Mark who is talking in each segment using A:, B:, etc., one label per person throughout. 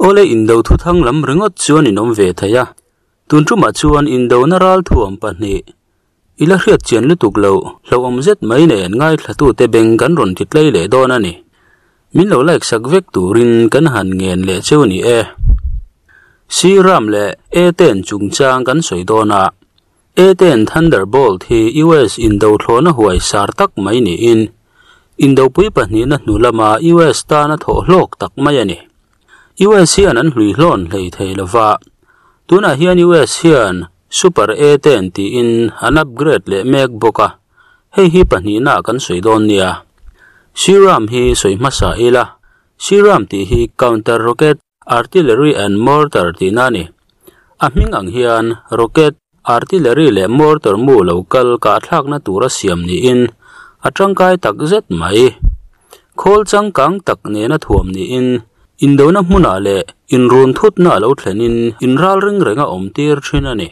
A: Awle indo thuthang lam ringawt chuan in awm ve thei a, tun tumah chuan indona ralthuam pahnih i la hriat chian lutuk loh hlauhawm zet mai nen ngaithlatute beng kan rawn ti tlei leh dawn a ni. Min lo like sak vek turin kan han ngen leh cheu ni e. Sriram leh A-ten chungchang kan sawi dawn a, A-ten Thunderbolt hi US indo thlawhna huai sar tak mai niin indopui pahnihna hnu lama US tana thawh hlawk tak mai a ni. US hian an hlui hlawn hlei thei lova, tunah hian US hian Super A-ten tiin an upgrade leh mek bawk a, hei hi pahnihna kan sawi dawn nia. Sriram hi sawi hmasa ila, Sriram tih hi counter rocket Artillery and Mortar tihna a ni. A hming ang hian rocket, artillery leh mortar mu lo kal kahthlakna tura siam niin a tangkai tak zet mai. Khawl changkang tak nena thuam niin indona hmunah leh inrun thutna a lo thlenin inral ring reng a awm tir thin a ni.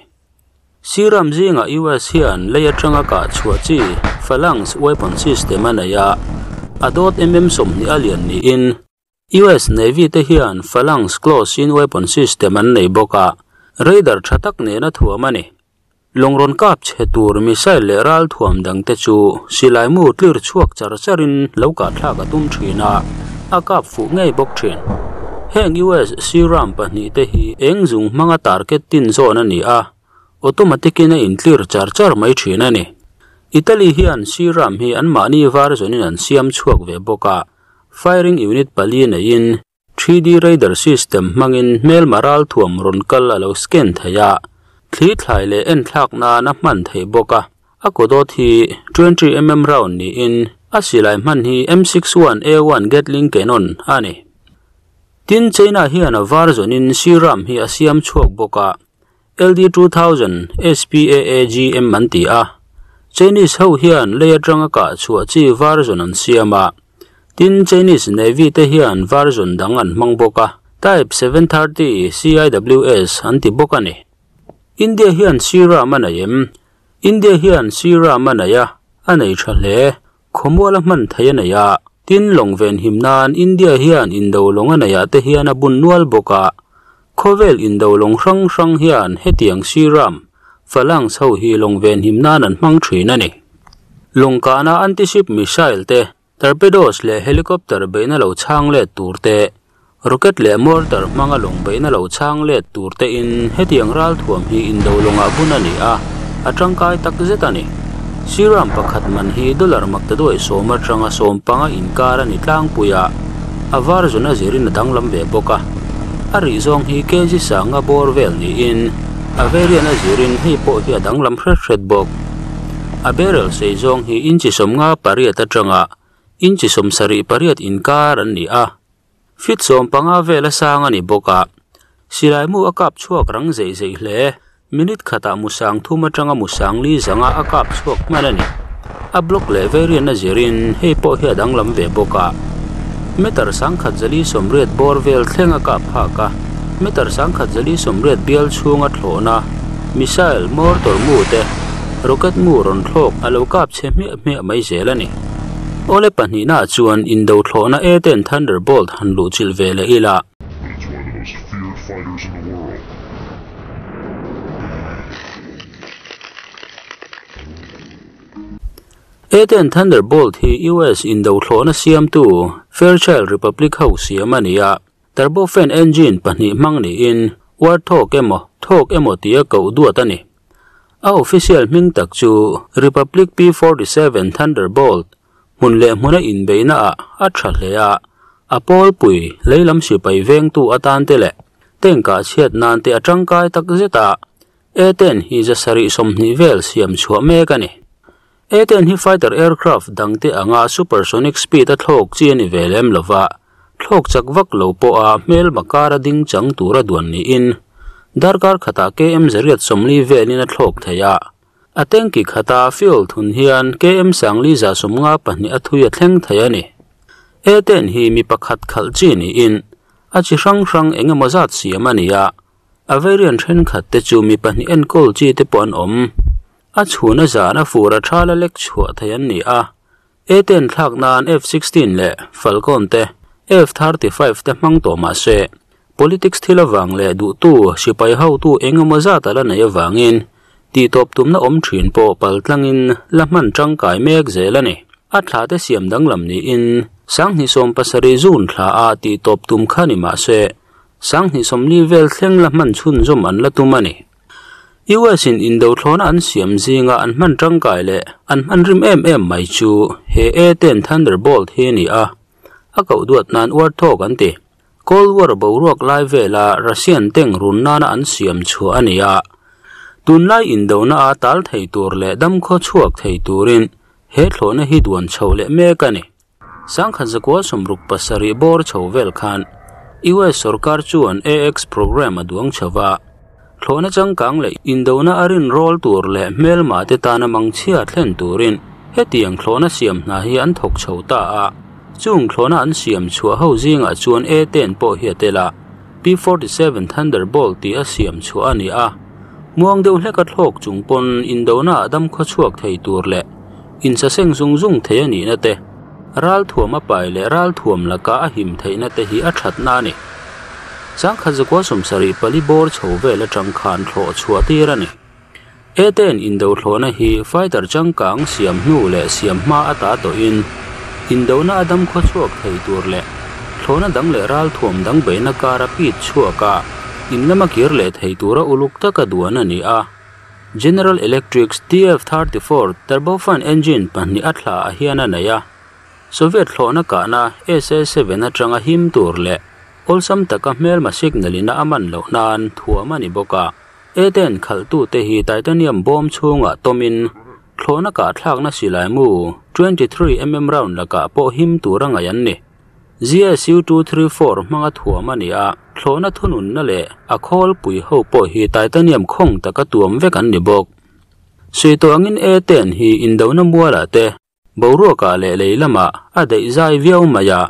A: Siram zingah US hian lei atanga kah chhuah chi Phalanx weapon system a nei a, a dawt mm 20 a lian niin US Navy te hian Phalanx Close-in Weapon System an nei bawk a, radar tha tak nena thuam a ni. Lawng rawn kap chhe tur missile leh ral thuam dang te chu silai mu tlir chhuak char charin lo kah thlak a tum thin a, a kap fuh ngei bawk thin. Heng US C-Ram pahnihte hi eng zung hmanga target tin zawn a ni a, automatic-in a intlir char char mai thin a ni. Italy hian C-Ram hi anmahni var zawnin an siam chhuak ve bawk a, Firing unit pali neiin 3D radar system hmangin hmelma ral thuam rawn kal a lo scan thei a, thli thlai leh en thlak nan a hman theih bawk a. A kawdawt hi 20mm round niin a silai hman hi M61A1 Gatling Cannon a ni. Tin, China hian a var zawnin C-Ram hi a siam chhuak bawk a, LD2000 SPAAGM an ti a, Chinese ho hian lei atanga kah chhuah chi version an siam a, tin Chinese Navy te hian version dang an hmang bawk a, Type 730 CIWS an ti bawk a ni. India hian C-Ram a nei em? India hian C-Ram a nei a, a nei tha hle. Khawmual a hman thei a nei a, tin lawng venhim nan India hian indo lawng a nei ah te hian a bun nual bawk a, khawvel indo lawng hrang hrang hian hetiang Sriram, Phalanx ho hi lawng venhim nan an hmang thin a ni. Lawng kahna anti-ship missile te, torpedoes leh helicopter beihna lo chhang let tur te, rocket leh mortar hmanga lawng beihna lo chhang let tur te in hetiang ralthuam hi indo lawngah bun a ni a, a tangkai tak zet a ni. Siram pakhat man hi dollar makta duai sawm atanga sawm panga inkar a ni tlangpui a, a var zun a zirin a danglam ve bawk a. A rih zawng hi kg sanga bawr vel niin a variant a zirin hei pawh hi a danglam hret hret bawk. A barrel sei zawng hi inchi 58 atanga inchi 78 inkar an ni a. Feet 15 vel a sang a ni bawk a, silai mu a kap chhuak rang zeih zeih hle. Minute khatah musang thum atanga musang li zanga a kap chhuak hman a ni. A block leh variant a zirin hei pawh hi a danglam ve bawk a. Meter 1080 bawr vel thleng a kap phak a, meter 1080 bial chhunga thlawhna, missile, mortar mu te, rocket mu rawn thlawk a lo kap chhe hmiah hmiah mai zel a ni. Awle pahnihnaah chuan indo thlawhna A-ten Thunderbolt han luh chilh ve leh ila.
B: But it's one of the most feared fighters in the world.
A: A-ten Thunderbolt hi US indo thlawhna siamtu Fairchild Republic ho siam a ni a, turbofan engine pahnih hmang niin Warthog emaw Thawk emaw tia koh duat a ni. A official hming tak chu Republic P-47 Thunderbolt hmun leh hmuna inbeihna ah a tha hle a, a pawlpui leilam sipai vengtu atan te leh tank ah chhiat nan te a tangkai tak zet a, A-10 hi 720 vel siam chhuah mek a ni. A-10 hi fighter aircraft dang te anga supersonic speed a thlawk chi a ni ve lem lova, thlawk chak vak lo pawh a hmel makar a ding chang tura duan niin darkar khatah km 140 velin a thlawk thei a. A tanki khata fuel thun hian km 1152 a thui a thleng thei a ni. A-10 hi mi pakhat khalh chi niin a chi hrang hrang engemaw zat siam a ni a, a variant thenkhat te chu mi pahnih enkawl chi te pawh an awm. A chhun a zan a fur a thala lek chhuah thei an ni a, A-10 thlak nan F-16 leh Falcon te F-35 te hmang tawh mah se, Politics thil avang leh duhtu sipai hotu eng emaw zat a la neih avangin tihtawp tumna awm thin pawh paltlangin la hman tangkai mek zel a ni. A thla te siam danglam niin Sanghnih 70 June thla a tihtawp tum kha ni mah se Sanghnih 40 vel thleng la hman chhunzawm an la tum a ni. US in indo thlawna an siam zinga an hman tangkai leh an hman rim em em mai chu he A-10 Thunderbolt hi a ni a, a koh duat nan Warthog an ti. Cold War boruak lai vela Russian tank run nana an siam chhuah a ni a. Tunlai indona a tal thei tur leh damkhaw chhuak thei turin he thlawhna hi duan chhoh leh mek a ni. Sangkhat zakua 67 bawr chho vel khan US sorkar chuan AX program a duang chho va. Thlawhna changkang leh indona a rin rawl tur leh hmelma te tana mangchhia thlen turin hetiang thlawhna siam hna hi an thawk chho ta a. Chung thlawhna an siam chhuah ho zingah chuan A-10 pawh hi a tel a, P-47 Thunderbolt tih a siam chhuah a ni a. Muang deuh hleka thlawk chung pawn indona ah dam khaw chhuak thei tur leh insaseng zung zung thei a nihna te, ralthuam a pai leh ralthuam laka a him theihna te hi a thatna a ni. Sangkhat zakua 74 bawr chho vel atang khan thlawh chhuah tir a ni. A-10 indo thlawhna hi fighter changkang siam hnu leh siam hma ata tawhin indona a dam khaw chhuak thei tur leh thlawhna dang leh ralthuam dang beihna kara pit chhuak a, in lama kir leh thei tura uluk taka duan a ni a. General Electric's TF-34 turbofan engine pahnih a thla ah hian a nei a. Soviet thlawhna kahna SA-7 atanga him tur leh awlsam taka hmelma signal ina a man loh nan thuam a ni bawk a. A-10 khalhtute hi titanium bawm chhungah tawmin thlawhna kahthlakna silai mu 23 mm round lakah pawh him tur a ngaih an ni. ZSU-234 hmanga thuam a ni a, thlawhna thununna leh a khawlpui ho pawh hi titanium khawng taka tuam vek an ni bawk. Sawi tawh angin A-10 hi indona mualah te, Boruakah leh lei lamah a daih zai viau mai a,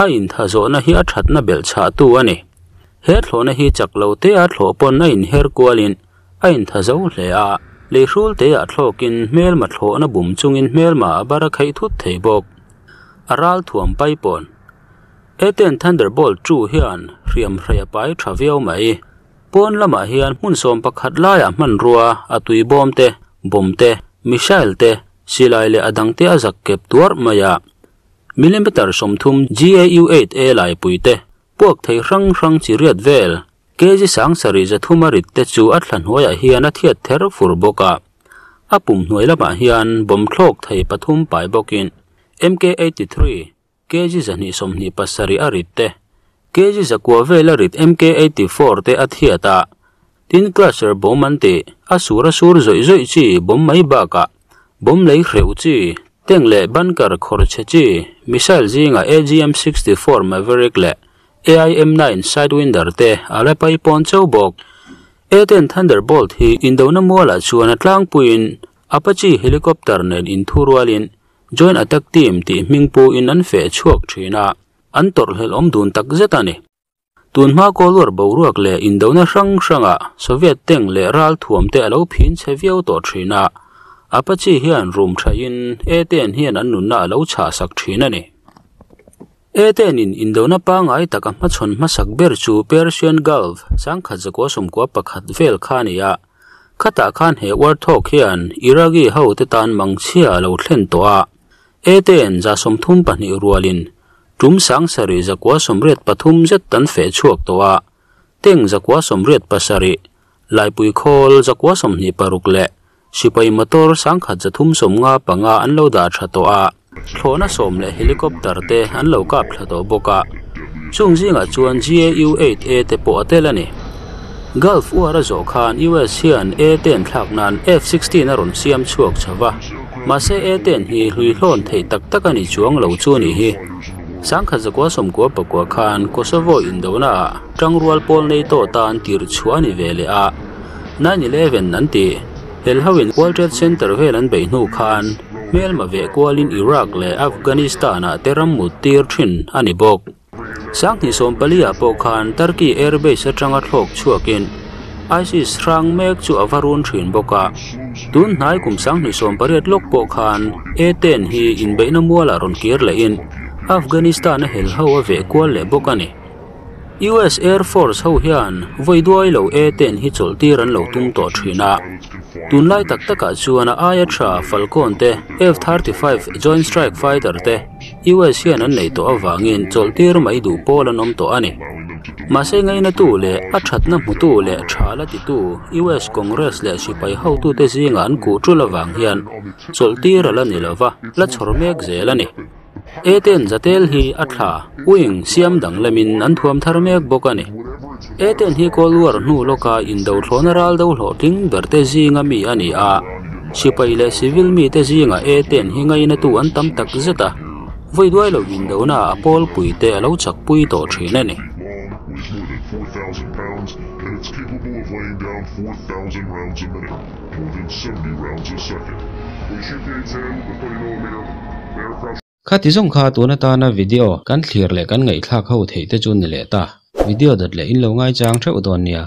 A: a intha zawhna hi a thatna belh chhahtu a ni. He thlawhna hi chak lo te a thlawh pawn a inher kualin a intha zo hle a, lei hrul te ah thlawkin hmelma thlawhna bum chungin hmelma a bar a kheih thut thei bawk. A ral thuam pai pawn. A-10 Thunderbolt 2 hian hriam hrei a pai tha viau mai. Pawn lamah hian hmun 11 laiah hmanrua a tui bawm te, bomb te, missile te, Silai leh a dangte a zak kep tuarh mai a, millimeter 30 GAU-8A laipui te, puak thei hrang hrang chi riat vel, kg 70 300 a rit te chu a thla hnuaiah hian a thiat ther fur bawk a. A pum hnuai lamah hian bomb thlawk thei pathum pai bawkin MK-83, kg 227 a rit te, kg 9 vel a rit MK-84 te a thiat a. Tin cluster bomb an tih, a sur a sur zawih zawih chi bomb mai bakah bomb lei hreuh chi, tank leh bunker khawr chhe chi, missile zingah AGM-64 Maverick leh AIM-9 Sidewinder te a la pai pawn chauh bawk. A-10 Thunderbolt hi indona mualah chuan a tlangpuiin Apache helicopter nen inthurualin Joint Attack Team tih hming puin an feh chhuak thin a, an tawrhhlelh awm dun tak zet a ni. Tunhma Cold War boruak leh indona hrang hrangah Soviet tank leh ral thuam te a lo phin chhe viau tawh thin a, Apache hian rum thain A-10 hian an nunna a lo chhah sak thin a ni. A-10 in indona pangngai taka hmachhawn hmasak ber chu Persian Gulf 1991 vel kha a ni a, khatah khan he Warthog hian Iraqi ho te tan mangchhia a lo thlen tawh a, A-10 32 rualin tum 7183 zet an feh chhuak tawh a, tank 987, laipui khawl 926 leh sipai motor 1355 an lo dah tha tawh a, thlawhna 10 leh helicopter te an lo kap thla tawh bawk a, chung zingah chuan GAU-8A te pawh a tel a ni. Gulf War a zawh khan US hian A-10 thlak nan F-16 a rawn siam chhuak chho va, mahse A-10 hi hluihlawn theih tak tak a ni chuang lo chu a nih hi. 1999 khan Kosovo indona ah tangrual pawl NATO tan tirh chhuah a ni ve leh a, 9/11 an tih. Helho in World Trade Center vel an beih hnu khan hmelma veh kualin Iraq leh Afghanistan ah te ram mut tir thin a ni bawk. 2014 ah pawh khan Turkey airbase atanga thlawk chhuakin ISIS hrang mek chu a va run thin bawk a. Tun hnai kum 2018 lawk pawh khan A-10 hi inbeihna mualah rawn kir lehin Afghanistan a helho a veh kual leh bawk a ni. US Air Force ho hian vawi duai lo A-10 hi chawlhtir an lo tum tawh thin a. Tunlai tak takah chuan a aia tha Falcon te, F-35 Joint Strike Fighter te US hian an neih tawh avangin chawlhtir mai duh pawl an awm tawh a ni. Mahse ngainatu leh a thatna hmutu leh tha la titu US Congress leh sipai hotute zingah an kuh tul avang hian chawlhtir a la ni lova, la chhawr mek zel a ni. Aten Zatel hi a thla, wing, siam danglamin an thuam thar mek bawk a ni. Aten hi Cold War hnu lawka indo thlawhna ral do hlawhtling berte zinga mi a ni a, sipai leh civil mite zingah Aten hi ngainatu an tam tak zet a, vawi duai lo indona a pawlpuite a lo chakpui tawh thin a ni.
C: Khati zawng kha tun atana video kan thlir leh kan ngaihthlak ho theih te chu ni leh ta. Video dawt leh in lo ngaichang theuh dawn nia.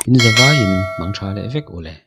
C: In zavaiin mang tha leh vek u le.